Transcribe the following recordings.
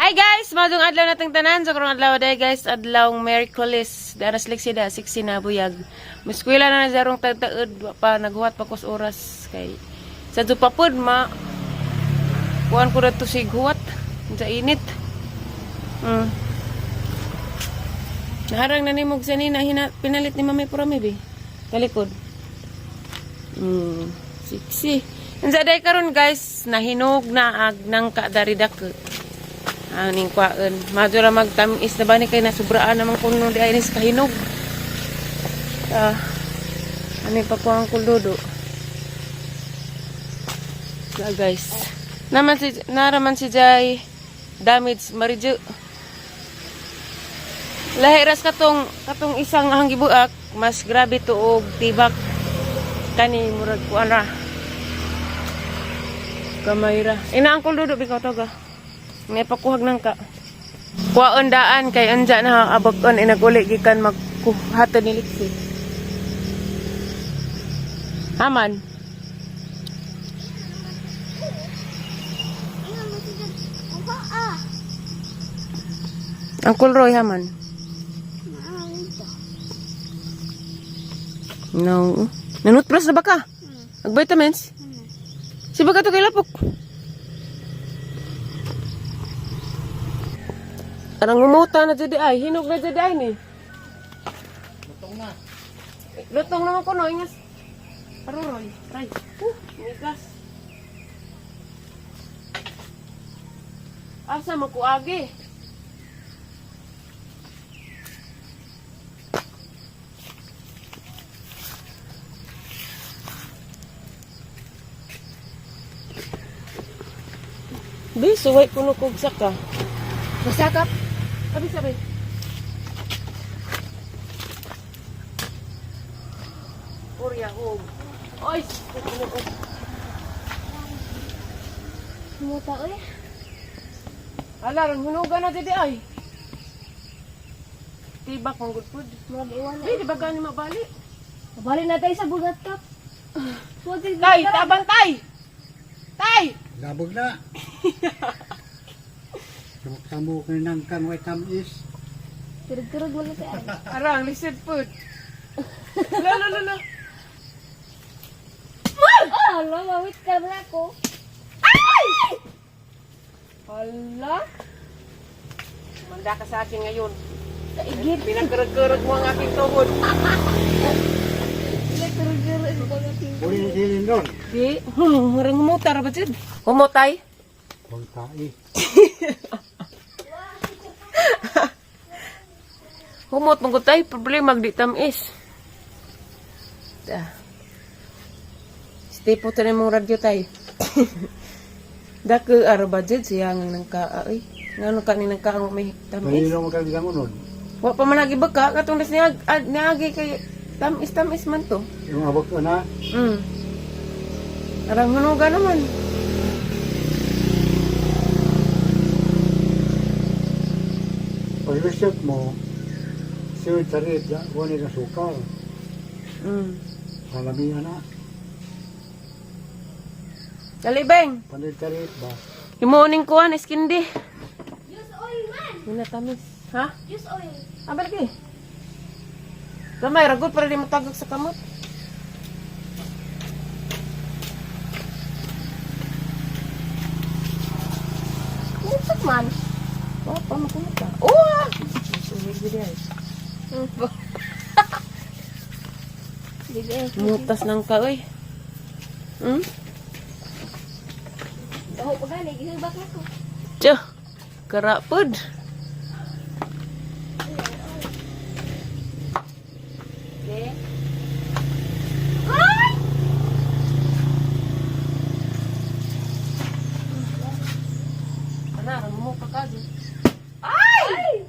Hi guys, madung adlaw natong tanan. So karong adlaw day guys, adlaw Miyerkules. Dara sliksi da 6 na buyag. Miskwela na na jarong tagtaod, wa pa naghuwat pa kos oras kay sa pa pod ma kuan ko to sig huwat sa init. Naharang na nimog sa nina hina, pinalit ni Mami Purami bi. Talikod. Siksi. Unsa day karon guys, nahinog na ag nangka dari dakot. Aning kwaon. Madyo ra magtamis na ba ni kay nasubraan naman kuno di ay nis kahinog. Ah. Ano pa ko ang kuludo. La guys. Naman si naraman si Jai damage maridyo. Lahi ras katong katong isang ang gibuak, mas grabe to og tibak kani murag kuan ra. Gamay ra. Ina ang kuludo bikaw to ga. May pakuhag nang ka. Kuwaon daan kay anja na abakon inaguli gikan magkuhato ni Lixi. Haman. Uncle Roy haman. No. Nanutpras na ba ka? Ag vitamins? Si ba ka to kay lapok? Arang umuta na jud ay, hinog na jud ay ni. Lutong na. Lutong naman ko no, ingas. Aruroy, try. Migas. Asa makuagi? Bi, suway kuno kog saka. Masakap. Sabi, sabi. Purya hog. Oy, kuno ko. Muta oy. Ala, rang hunugan na didi ay. Tibak mong good food. Murag iwan na. Di, di ba gani mabali? Bali na tayo sa bugat kap. Puti Tay, tabang tay! Tay! Labog na. Tamo ko nang kang way tamis. Turog-turog wala tayo. Arang, lisod food. Lo, lo, lo, lo. Oh, hala, mawit ka na ako. Hala. Manda ka sa akin ngayon. Kaigit. Pinagkarag-karag mo ang aking tuhod. Pinagturog-turog ko na Uli ni silin doon. Di, marang humuta ra ba jud? Humutay? Huwag tae. Humot mong tay, problema di tamis. Da. Stay po tayo mong radyo tay. Dako ara ba jud siya nga nang kaa oy. Ngano ka ni nang kaa may tamis? Kanino mo kang unod? Wa pa man nagibag ka katong das niag ad, niagi kay tamis tamis man to. Yung abot ko na. Arang hunuga naman. Pag reset mo, siya tarit, wala ka sukal. Salamihan na. Dali beng. Panay tarit ba? Himuoning kuan iskindi. Use oil man. Muna tamis. Ha? Use oil. Ah, balik eh. Gamay, ragot para di mo tagak sa kamot. Usok man. Oh, pa makumot ka. Oh! ah! Suwig gid ay. Dili. Mutas nang ka oy. Daho pa gani, gihubak na ko. Tiyo. Karapod. Okay. Ay! Ana, mo ka ka dyan. Ay!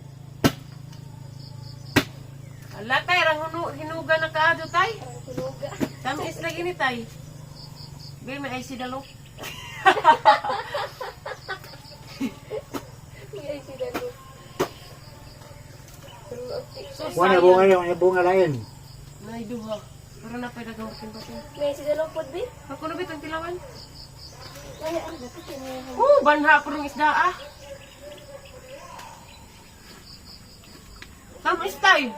Ala tay, rang hinuga na kaadyo tay. Ang tuluga. Tamis lagi ni tay. Bi, may IC dalo. Ay, sila ko. Wala bunga yun, wala bunga lain. Nay duha. Pero na pwede gawin ko. May sila lang pod bi. Ako na bitang tilawan. Ay, ang dapat niya. Banha po ng isda ah. Tamis tayo.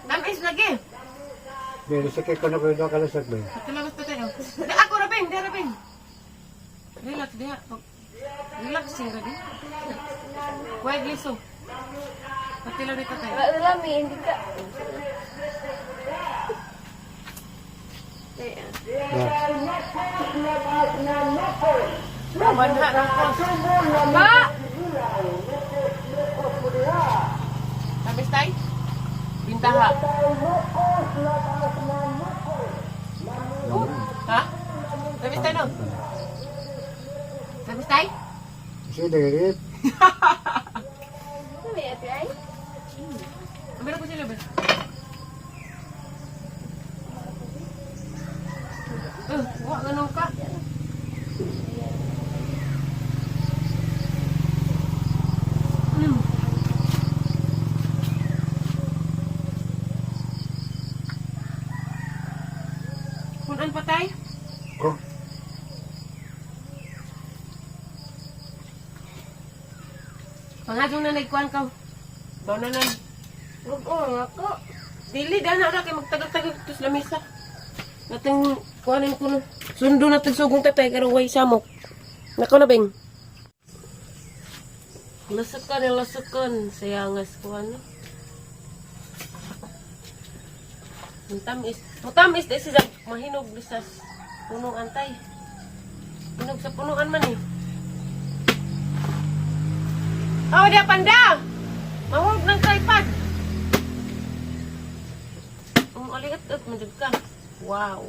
Tamis lagi. Pero sa ko na ko yung kalasag ba? Patulagos pa tayo. Di ako rabing, di rabing. Relax diha. Relax sing rabi. Kuhay gliso. Patilaw dito tayo. Wala mi, hindi ka. Ayan. Ba. Manha ra ko. Ma! Tamis tay. Bintaha. Ha? Tamis tay no? Tamis tay? Kasi dagit. Ano ate ay? Meron ko sila ba? Wa ganun ka. Kunan patay? Ko. Pangadong na nagkuhan ka. Baw na lang. Oo nga ko. Dili, dana ra kay magtagag-tagag tos lamisa. Nating kuhanin ko no. Sundo natin sugong tatay karong way samok. Nako na bing. Lasukan, lasukan. Sayangas ko ano. Mutamis. Mutamis di siya mahinog sa punuan tay. Hinog sa punuan man eh. Oh, dia panda. Mahulog ng tripod. Ang aliit-it, manjud ka. Wow.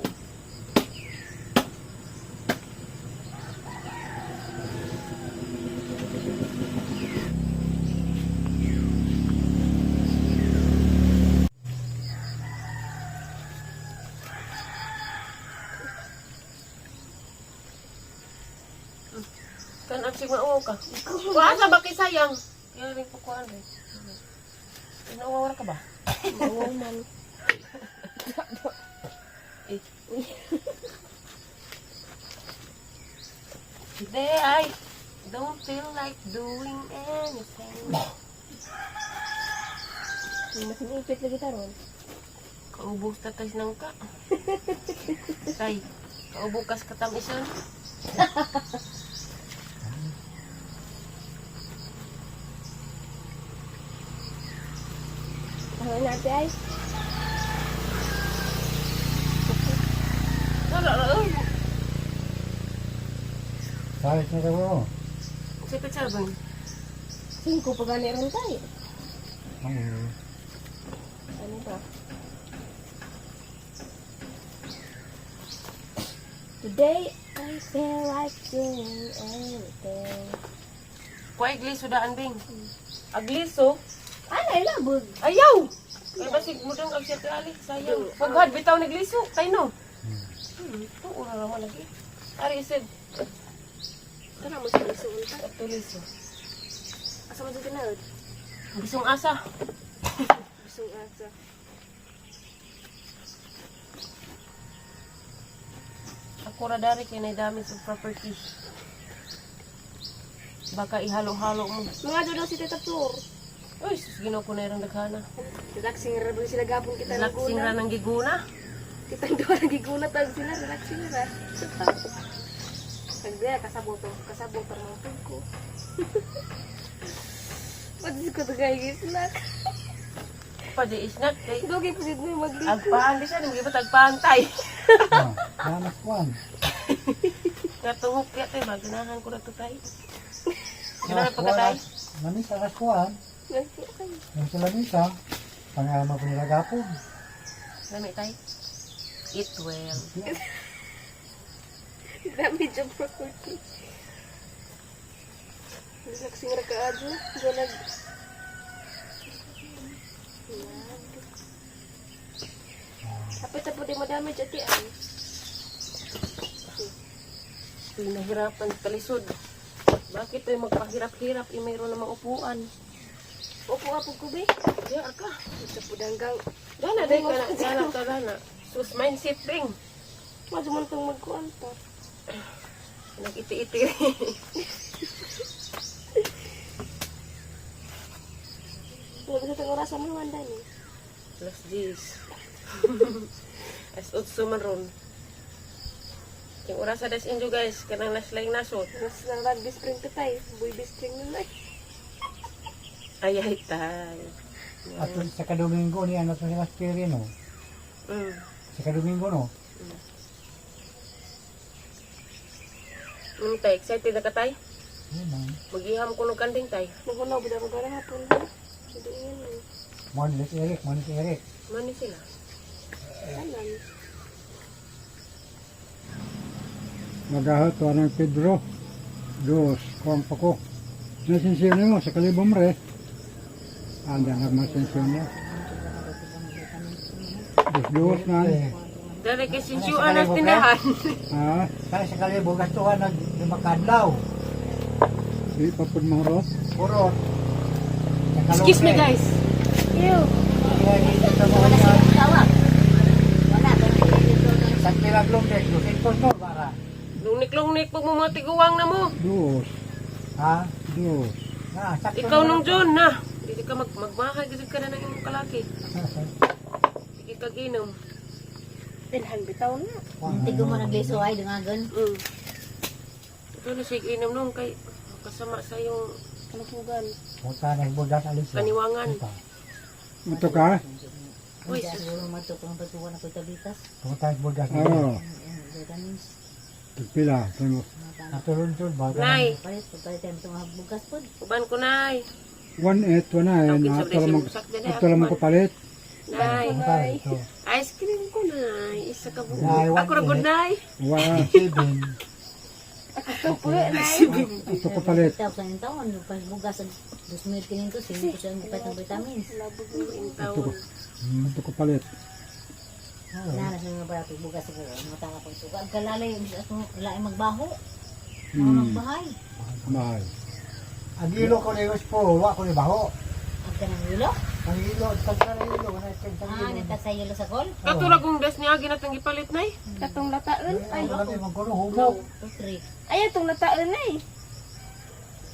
Kan absig mauwaw ka. Kuha sa bakit sayang. Kaya rin kukuhan rin. Nauwaw ka ba? Oo man. Eh. Today I don't feel like doing anything. Mas ipit lagi taron. Kaubos tatay nang ka. Tay, kaubukas katamison. Ano na ate ay? Wala ra oy. Kahit na ko. Sa picture ba? Singko pa gani ron tayo. Ang Ano ba? Today I feel like doing anything. Kuay gliso daan bing. Agliso. Ano ilabog? Ayaw. Kay basig mo dong ag siya ali sayang. Paghad bitaw ni gliso kay no. Ura ra man lagi. Ari isig. Tara mo sa isuon ta. Atuliso. Asa mo dito na? Bisong asa. Bisong asa. Ako ra dari kay nay damage of property. Baka ihalo-halo mo. Mga doon daw si Tita Flor. Uy, sus Ginoo ko na irang daghana. Relaxing ra ba sila gapon kita ng Relaxing guna. ra ng giguna. Kitang duha nang giguna tag sila relaxing ra. Pagdiya kasabot to, kasabot pa mga tug ko. Pati ko tagay snack. Pa di isnat kay Dugay po mo magliko. agpahan di siya nang gibat agpaantay. Ah, nanas kuan. Nga tungok ya tay maganahan ko na to tay. Ganahan pa ka tay. Lamisa alas kuan. Yung sa lamisa, pangama ko nila gapon. Lami tay. Eat well. Grabe job property. Relaxing ra kaadyo. Ganag. Kapit sa pwede mo damage ati ay. Uy, nahirapan sa kalisod. Bakit tayo magpahirap-hirap? Eh, mayroon namang upuan. Upo apo ko be. Ya, ka. Sa pudanggang. Gana, day ka na. Gana ka, gana. Sus, mindset ring. Madyo man tong magkuan ta. Nag-iti-iti. Ano itong oras mo wanda ni? Alas 10. As 8 man ron. Yung oras sa das inyo guys, kanang laslaing nasod. Mas nang rugby spring ka tayo. Boy spring na lang. Ay, ay, tay. At sa kadomingo ni ano to si Maspiri no. Sa kadomingo no. Tay, excited na ka tay? Yun man. Mag-iham ko ng kanding tay. Magunaw, bida ko gara hapon ha. Hindi yun eh. Mo ni si Eric, mo ni si Eric. Mani sila. Tanan. Magahat to ng Pedro. Dos, kuang pa ko. Nasensyon mo sa kalibom re. Anda nagmasensyon na. Dos dos na. Dali kay sinsyuan ang tindahan. Ha? Kaya sa kalibo, gastuhan ng 5 kadlaw. Di pa pud mahurot. Purot. Excuse me guys. Ew. Sa pilaglong dek, 200 no, para. Lungnik-lungnik pag mo mga tiguang na mo. Dos, Ha? dos. Na, sakto Ikaw na. nung June na. Hindi ka magmahay kasi ka na ng imong kalaki. Sige ka ginom. Tinhan bitaw na. Tigo mo nagliso ay dungagon. Ito na siya ginom nung kay kasama sa iyong Kalusugan. Punta na bugas alis. kaniwangan. Punta. Ito ka? Uy, Hindi sus. siguro matukong patuwa na ko'y tabitas. Punta na bugas. Oo. Vitamins. Pila. Tamo. Natuluntun ba? Nay, Palit, pagpalit tayo itong bugas po. uban ko nay. 1 8 1 9. Okay, Ato sabi lamang siya, sakda na, ato lamang ko palit. Nay, Punta ito. ice cream ko nay. Isa ka buo. Nay, one Ako ra gud eight. nay. Wa ato ko palit. Tawag sa yung taon, pas bugas ang 2,500, sino ko siya ang bukay ng vitamins. Ato ko. Ato ko palit. Nana sa mga barato, bugas sa mga tanga pag suga. Ang kalalay, laing magbaho. Mga magbahay. Bahay. Ang ilo ko ni po, wa ko ni baho. Ang kanang ilo. Ang ilo, tagsa na ilo, wala tagsa na Ah, ilo. nita sa ilo sa kol. Katura kong das niya ginatang gipalit nay. Katong lataan. Ay, Ay, kami magkuno humok. 2, 3. ay atong lataan ay.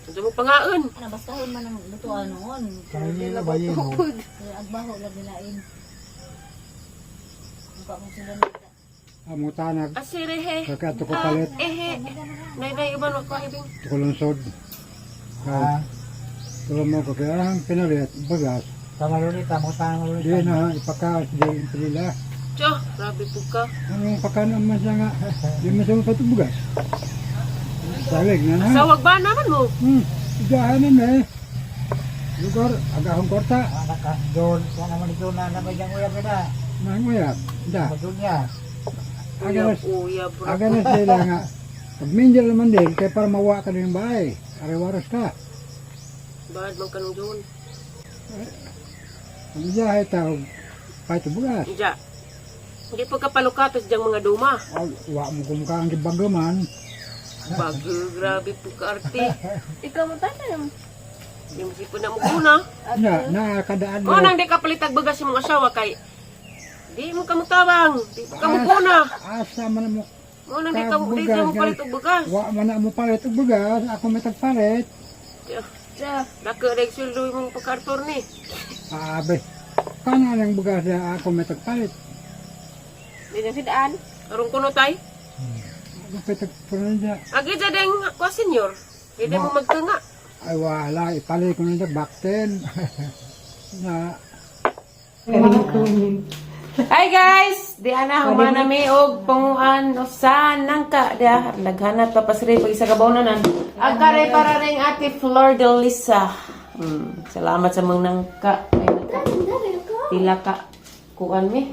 Ito mo pangaon. Ano, bastahon man ang lutuan noon. Ang ilo ba yun? Kaya ang baho lagi lain. Mukha kong sila nita. Amo tanag. Asirehe. Kaka ato ko palit. Ehe. Nay nay uban wa ko ibing. Ato ko lungsod. Ha? Tulong mo ko kaya ang pinalit bagas. Sa malulita, mo tanang malulita. Di na ipakaos di impilila. Tiyo, grabe po ka. Anong pakanon man siya nga? Di man siya mapatubugas. Salig na na. Sawag ba naman mo? Igahanan na eh. Lugar, agahong korta. Anak ka, doon, kaya naman ito na naman yung uyab na. Nanguyab. Da. Madunya. Aganas, Uyab, bro. aganas nila nga. Pag minjal naman din, kaya para mawa ka din ng bahay. Ariwaras ka. Bad man kanong June. Ang iyahay tao, patubugas. Diya. Hindi pa ka palukatos diyang mga duma. O, wa mo kumukha ang gibagaman. Bag, grabe po ka arte. Ikaw mo tanan. Di mo sipon na mo kuna. Na, nakakadaan O nang di ka palitag bagas sa mga asawa kay di mo kamutabang, di mo kamukuna. Asa man mo, Mo nang di ka mo palit og bagas. wa man na mo palit og bugas, ako may tagpalit. Tiyo, Ja. Dako deg sweldo imong pagkartor ni. Abe, kana ang bugas na ako may tagpalit. Di na sidaan. Karong kuno tay. Ako may tagpalit niya. Agi dyan deng ko senior. Hindi mo magtunga. Ay wala, ipalit ko nila back 10. Na, Hi guys! Di ana humana mi og panguan usa nangka dia naghanap pa pasre pag isa ka nan. Ang kare para ring Ate Flor de Lisa. Salamat sa mga nangka. Ay, nangka. Pila ka kuan mi.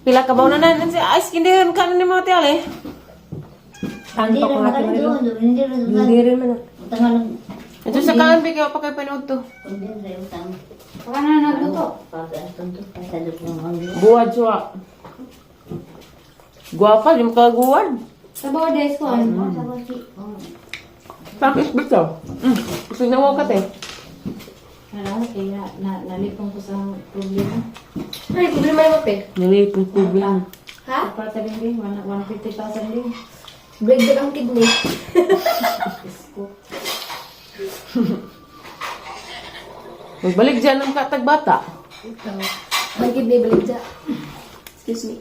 Pila ka bawnanan. Ay, skindihan ka na ni mga tiyan eh. Hindi rin makalido. Hindi rin. Hindi rin man. Utang lang. Ito sa kaan bigyan pa kay panood to. Hindi rin utang. Baka na nagluto. Buwad siya. Guwapa, di mo kaguwad. Sabaw des ko. Tapos bito. Gusto na mo ka te. Wala, kaya na, nalipong ko sa problema. Ay, problema mo pe. Nalipong ko lang. Ha? Para tabi din, 150,000 din. Breakdown ang kidney. Diyos ko. Magbalik dyan ang katag bata. Lagi may balik dyan. Excuse me.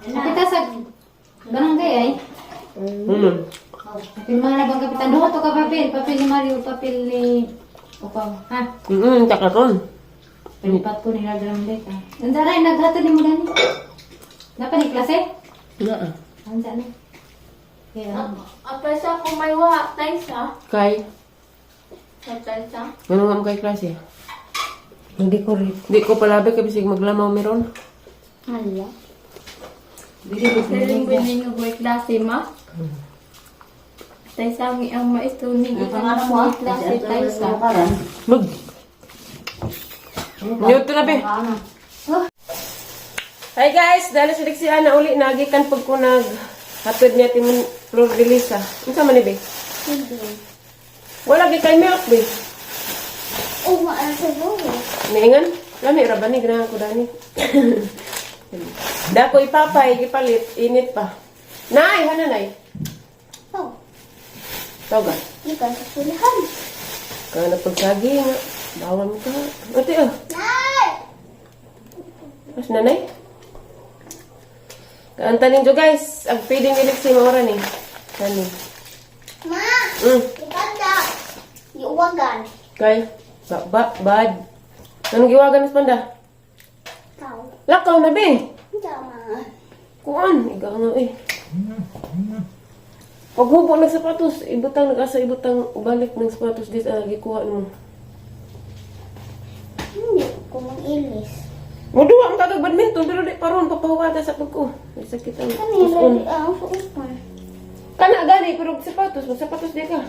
Kapita sa barangay ay. Pirma na bang kapitan? Duha to ka papel. Papel ni Mario, papel ni Upaw. Ha? Takaron. Palipat ko nila barangay ka. Nandaray, naghatod ni mo dani. Napa ni klase? Naa. Ang na. Kaya, Atay sa kung may wa, tay sa. Kay, Atay sa. ano nga mo kay klase? Hindi ko rin. Di ko palabi kay bisig maglamaw meron. Hala. Siling bining nga klase ma. Tay sa mi ang maestro ni Pangalan mo ah. klase tay sa. Mag. Mute na be. Hi guys, dahil sa si Ana uli nagikan pag ko nag hatod niya timon Flor de Lisa. Unsa man ni be? Wala gi kay milk be. Oh, maano sa buho. Niingan, lami ra ba ni ganahan ko dani. Dako ipapay gipalit init pa. Nay, hana nay. Oh, Tawga. di ka sa pulahan. Kana pagsagi nga. Bawal mo ka. Ate oh. Nay! Mas nanay. Kaanta ninyo guys. Ang feeding ni Lexi maura ni. Kani. Ma! Ibanda! Iuwagan. Kay ba ba bad. Anong giwagan ni panda? Tao. Lakaw na be. Tama. Kuan, ikaw na eh. Paghubo ng sapatos, ibutang nag-asa ibutang balik ng sapatos dito ah, gikuha nimo. Hindi ko mang-ilis. Muduwa ang kagag badminton pero di pa ron papahuwata sa pagko. May sakit ang Kanila puson. di ang suotan. Kana gani pero sapatos, magsapatos di ka.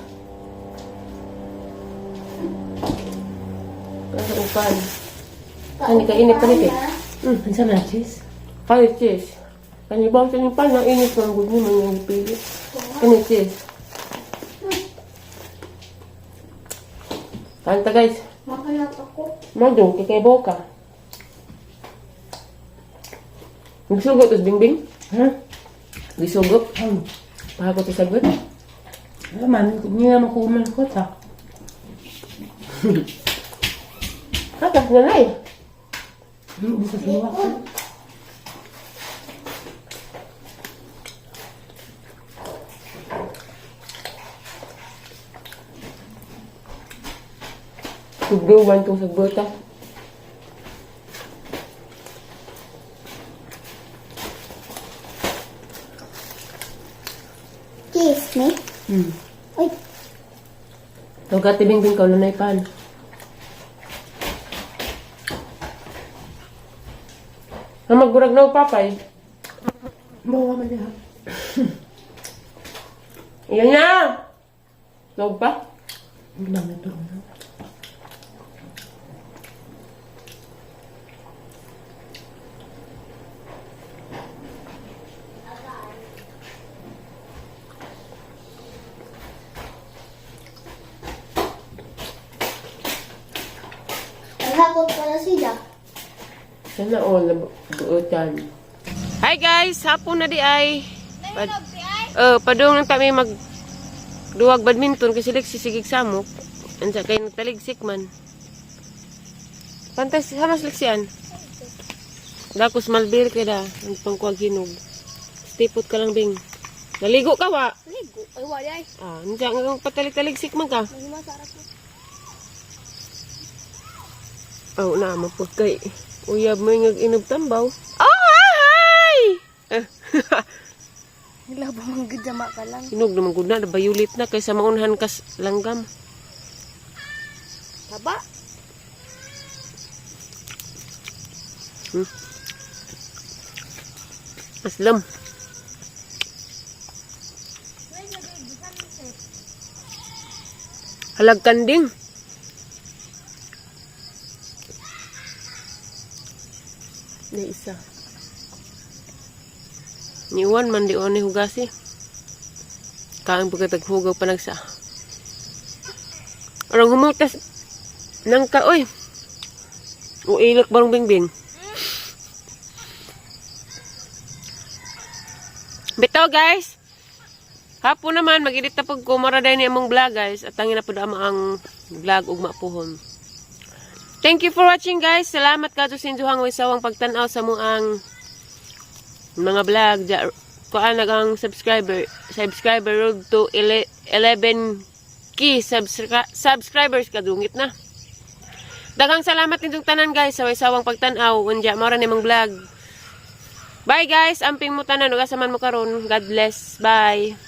Kaso upan. Kani ka init kanit eh. Ano na, cheese? Kani cheese. Kani ba sa pan na init man gud ni man yung pili. Kani cheese. Kanta guys. Makalap ako. Mado kay kay boka. Nagsugot tas bingbing. Ha? Gisugot. Hmm. Pahakot sa sagot. Wala man, hindi naman ko umalkot ah. Hatas na nay. Hindi sa siwa. Tugduman kong sagbota. Kiss me? Uy, Tawag bingbing ka nanay pan. Na magburag na og papay. Bawa man niya. Iyan na! Tawag pa? Hindi naman ito. naghakot pala sila. Sana all na buotan. Hi guys! Hapon na di ay. Pad padung lang kami mag duwag badminton kasi liksi sigig samok. Ansa kay nagtaligsik man. Pantay hamas liksian. Dakos malbir kay da ang pangkuwag hinog. Stipot ka lang bing. Naligo ka wa? Ligo. Ay, wala ay. Ah, unsa nga kung patalik-taligsik man ka? Masarap ko. Oh, na mapud kay uyab mo yung inog tambaw. Oh, hi! Labo mong gudama ka lang. Hinog naman gud na, bayulit na kaysa maunhan kas langgam. Taba. Aslam. Halag kanding. Ni isa. Niwan man di ni hugasi. Kaang pagkataghugaw pa nagsa. Orang humutas nang ka oy. O ilak barong bingbing. Bitaw guys. Hapon naman mag-edit na pud ko mara day ni among vlog, guys. At tangin na pud amo ang vlog ugma puhon. Thank you for watching, guys. Salamat kadto sa inyong way sawang pagtan-aw sa ang mga vlog. Ja, kuan ang subscriber road to 11K subscribers, kadungit na. Daghang salamat ninyong tanan, guys, sa way sawang pagtan-aw. Unya mao ra ni mong vlog. Bye, guys. Amping mo tanan ug asa man mo karon. God bless. Bye.